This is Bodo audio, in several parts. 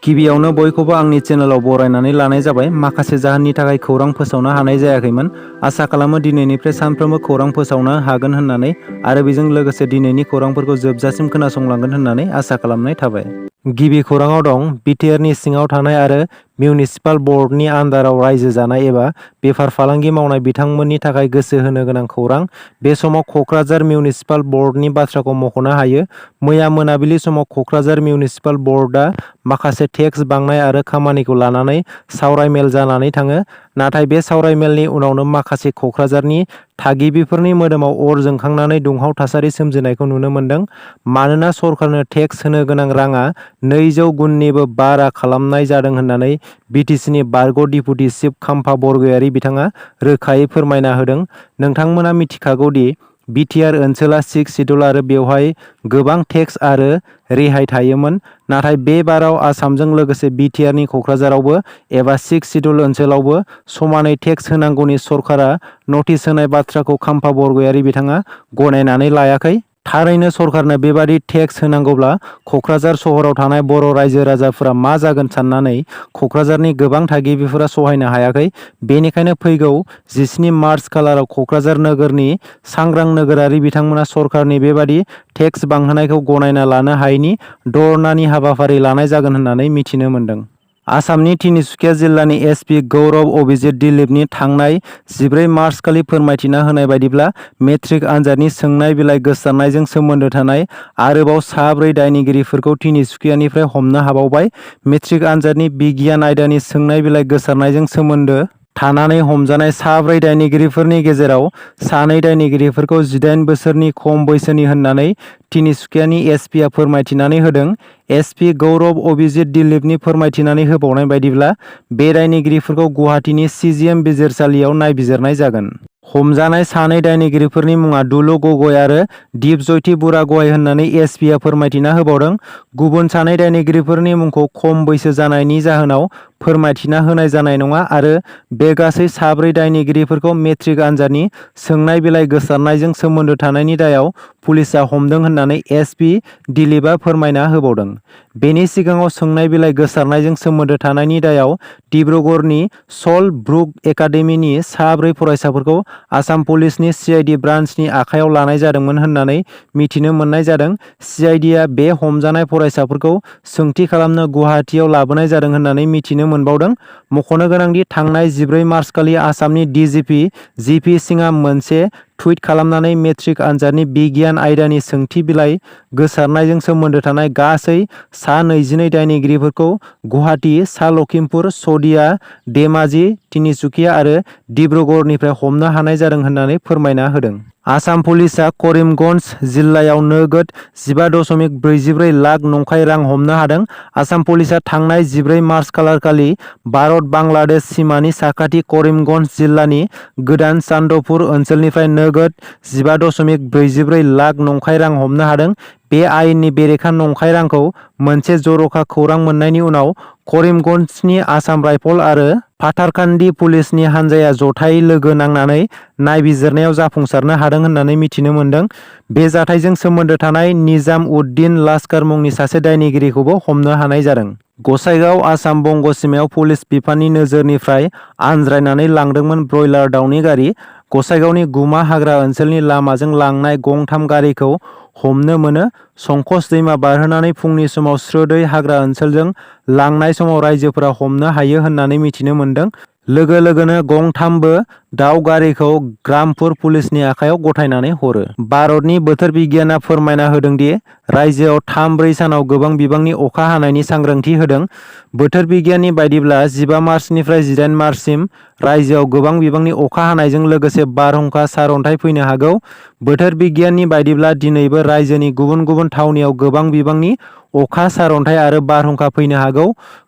गिबियावनो बयखौबो आंनि चेनेलाव बरायनानै लानाय जाबाय। माखासे जाहोननि थाखाय खौरां फोसावनो हानाय जायाखैमोन। आसा खालामो दिनैनिफ्राय सानफ्रोमबो खौरां फोसावनो हागोन होननानै आरो बेजों लोगोसे दिनैनि खौरांफोरखौ जोबजासिम खोनासंलांगोन होननानै आसा खालामनाय थाबाय। गिबि खौराङाव दं बिटिआरनि सिङाव थानाय आरो मिउनिसिपाल बर्डनि आन्डाराव रायजो जानाय एबा बेफार फालांगि मावनाय बिथांमोननि थाखाय गोसो होनो गोनां खौरां। बे समाव कक्राझार मिउनिसिपाल बर्डनि बाथ्राखौ मख'नो हायो। मैया मोनाबिलि समाव कक्राझार मिउनिसिपाल बर्डआ माखासे टेक्स बांनाय आरो खामानिखौ लानानै सावरायमेल जानानै थाङो। नाथाय बे सावरायमेलनि उनावनो माखासे कक्राझारनि थागिबिफोरनि मोदोमाव अर जोंखांनानै दुंहाव थासारि सोमजिनायखौ नुनो मोन्दों। मानोना सरकारनो टेक्स होनो गोनां राङा 200 गुननिबो बारा खालामनाय जादों होननानै बिटिसिनि बारग' डिपुटि चिफ खाम्फा बरगयारी बिथाङा रोखायै फोरमायना होदों। नोंथांमोना मिथिखागौ दि बिटिआर ओनसोला 6 सिडुल आरो बेवहाय गोबां टेक्स आरो रेहाय थायोमोन। नाथाय बे बाराव आसामजों लोगोसे बिटिआरनि कक्राझारावबो एबा 6 सिडुल ओनसोलावबो समानै टेक्स होनांगौनि सरकारा नटिस होनाय बाथ्राखौ खाम्फा बरगयारी बिथाङा गनायनानै लायाखै। थारैनो सरकारनो बेबादि टेक्स होनांगौब्ला कक्राझार सहराव थानाय बर' रायजो राजाफोरा मा जागोन साननानै कक्राझारनि गोबां थागिबिफोरा सहायनो हायाखै। बेनिखायनो फैगौ 17 मार्च खालाराव कक्राझार नोगोरनि सांग्रां नोगोरारि बिथांमोना सरकारनि बेबादि टेक्स बांहोनायखौ गनायना लानो हायैनि धरनानि हाबाफारि लानाय जागोन होननानै मिथिनो मोन्दों। आसामनि तिनिसुकिया जिल्लानि एसपि गौरब अभिजित दिलीपनि थांनाय 14 मार्चखालि फोरमायथिना होनाय बायदिब्ला मेट्रिक आनजादनि सोंनाय बिलाइ गोसारनायजों सोमोन्दो थानाय आरोबाव 4 दायनिगिरिफोरखौ तिनिसुकियानिफ्राय हमनो हाबावबाय। मेट्रिक आनजादनि बिगियान आयदानि सोंनाय बिलाइ गोसारनायजों सोमोन्दो थानानै हमजानाय 4 दायनिगिरिफोरनि गेजेराव 2 दायनिगिरिफोरखौ 18 बोसोरनि खम बैसोनि होननानै तिनिसुकियानि एसपिआ फोरमायथिनानै होदों। एसपि गौरब अभिजित दिलीपनि फोरमायथिनानै होबावनाय बायदिब्ला बे दायनिगिरिफोरखौ गुवाहाटीनि सिजिएम बिजिरसालियाव नायबिजिरनाय जागोन। हमजानाय 2 दायनिगिरिफोरनि मुङा दुलु गगৈ आरो दिपजयती बुरागहाइ होननानै एसपिआ फोरमायथिना होबावदों। गुबुन 2 दायनिगिरिफोरनि मुंखौ खम बैसो जानायनि जाहोनाव फोरमायथिना होनाय जानाय नङा आरो बे गासै 4 दायनिगिरिफोरखौ मेट्रिक आनजादनि सोंनाय बिलाइ गोसारनायजों सोमोन्दो थानायनि दायाव पुलिसआ हमदों होननानै एसपि दिलीपआ फोरमायना होबावदों। बेनि सिगाङाव सोंनाय बिलाइ गोसारनायजों सोमोन्दो थानायनि दायाव डिब्रुगड़नि सल ब्रुक एकाडेमिनि 4 फरायसाफोरखौ आसाम पुलिसनि सिआइडि ब्रान्सनि आखायाव लानाय जादोंमोन होननानै मिथिनो मोननाय जादों। सिआइडिआ बे हमजानाय फरायसाफोरखौ सोंथि खालामनो गुवाहाटीयाव लाबोनाय जादों होननानै मिथिनो मोनबावदों। मख'नो गोनांदि थांनाय 14 मार्चखालि आसामनि डिजिपि जिपि सिंहआ मोनसे टुइट खालामनानै मेट्रिक आनजादनि बिगियान आयदानि सोंथि बिलाइ गोसारनायजों सोमोन्दो थानाय गासै 22 दायनिगिरिफोरखौ गुवाहाटी, सा लखिमपुर, सदिया, धेमाजि, तिनिसुकिया आरो डिब्रुगड़निफ्राय हमनो हानाय जादों होननानै फोरमायना होदों। आसाम पुलिसआ करिमगन्ज जिल्लायाव नोगोद 15.44 लाख नंखाय रां हमनो हादों। आसाम पुलिसआ थांनाय 14 मार्च खालारखालि भारत बांलादेश सिमानि साखाथि करिमगन्ज जिल्लानि गोदान चान्दपुर ओनसोलनिफ्राय नोगोद 15.44 लाख नंखाय रां हमनो हादों। बे आयेननि बेरेखा नंखाय रांखौ मोनसे जर'खा खौरां मोननायनि उनाव करिमगन्जनि आसाम राइफल आरो पाथारकान्दी पुलिसनि हानजाया जथायै लोगो नांनानै नायबिजिरनायाव जाफुंसारनो हादों होननानै मिथिनो मोन्दों। बे जाथायजों सोमोन्दो थानाय निजाम उद्दिन लास्कार मुंनि सासे दायनिगिरिखौबो हमनो हानाय जादों। गसाइगाव आसाम बंग' सिमायाव पुलिस बिफाननि नोजोरनिफ्राय आनज्रायनानै लांदोंमोन ब्रयलार दाउनि गारि। गसाइगावनि गुमा हाग्रा ओनसोलनि लामाजों लांनाय गं3 गारिखौ हमनो मोनो। संकस दैमा बारहोनानै फुंनि समाव स्रोदै हाग्रा ओनसोलजों लांनाय समाव राइजोफोरा हमनो हायो होननानै मिथिनो मोन्दों। लोगो लोगोनो गं3बो दाउ गारिखौ ग्रामपुर पुलिसनि आखायाव गथायनानै हरो। भारतनि बोथोर बिगियाना फोरमायना होदों दि रायजोआव 3-4 सानाव गोबां बिबांनि अखा हानायनि सांग्रांथि होदों। बोथोर बिगियाननि बायदिब्ला 15 मार्चनिफ्राय 18 मार्चसिम रायजोआव गोबां बिबांनि अखा हानायजों लोगोसे बारहुंखा सारअन्थाइ फैनो हागौ। बोथोर बिगियाननि बायदिब्ला दिनैबो रायजोनि गुबुन गुबुन थावनियाव गोबां बिबांनि अखा सारअन्थाइ आरो बारहुंखा फैनो हागौ।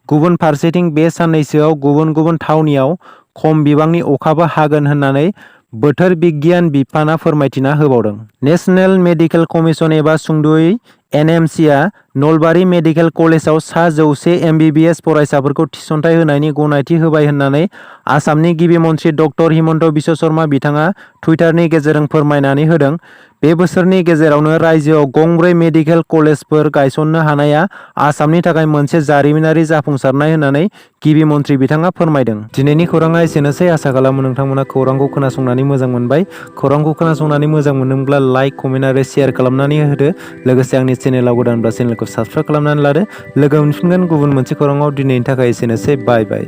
गुबुन फारसेथिं बे साननैसोआव गुबुन गुबुन थावनियाव खम बिबांनि अखाबो हागोन होननानै बोथोर बिगियान बिफाना फोरमायथिना होबावदों। नेशनेल मेडिकेल कमिसन एबा सुंद'यै एनएमसिआ नलबारि मेडिकेल कलेजाव सा 100 MBBS फरायसाफोरखौ थिसनथाइ होनायनि गनायथि होबाय होननानै आसामनि गिबि मन्थ्रि डक्टर हिमन्त बिश्व शर्मा बिथाङा टुइटारनि गेजेरजों फोरमायनानै होदों। बे बोसोरनि गेजेरावनो रायजोआव गंब्रै मेडिकेल कलेजफोर गायसननो हानाया आसामनि थाखाय मोनसे जारिमिनारि जाफुंसारनाय होननानै गिबि मन्थ्रि बिथाङा फोरमायदों। दिनैनि खौराङा एसेनोसै। आसा खालामो नोंथांमोना खौरांखौ खोनासंनानै मोजां मोनबाय। खौरांखौ खोनासंनानै मोजां मोनदोंब्ला लाइक, कमेन्ट आरो शेयार खालामनानै होदो। लोगोसे आंनि चेनेलाव गोदानब्ला चेनेलखौ साबस्क्राइब खालामनानै लादो। लोगो मोनफिनगोन गुबुन मोनसे खौराङाव। दिनैनि थाखाय एसेनोसै। बाय बाय।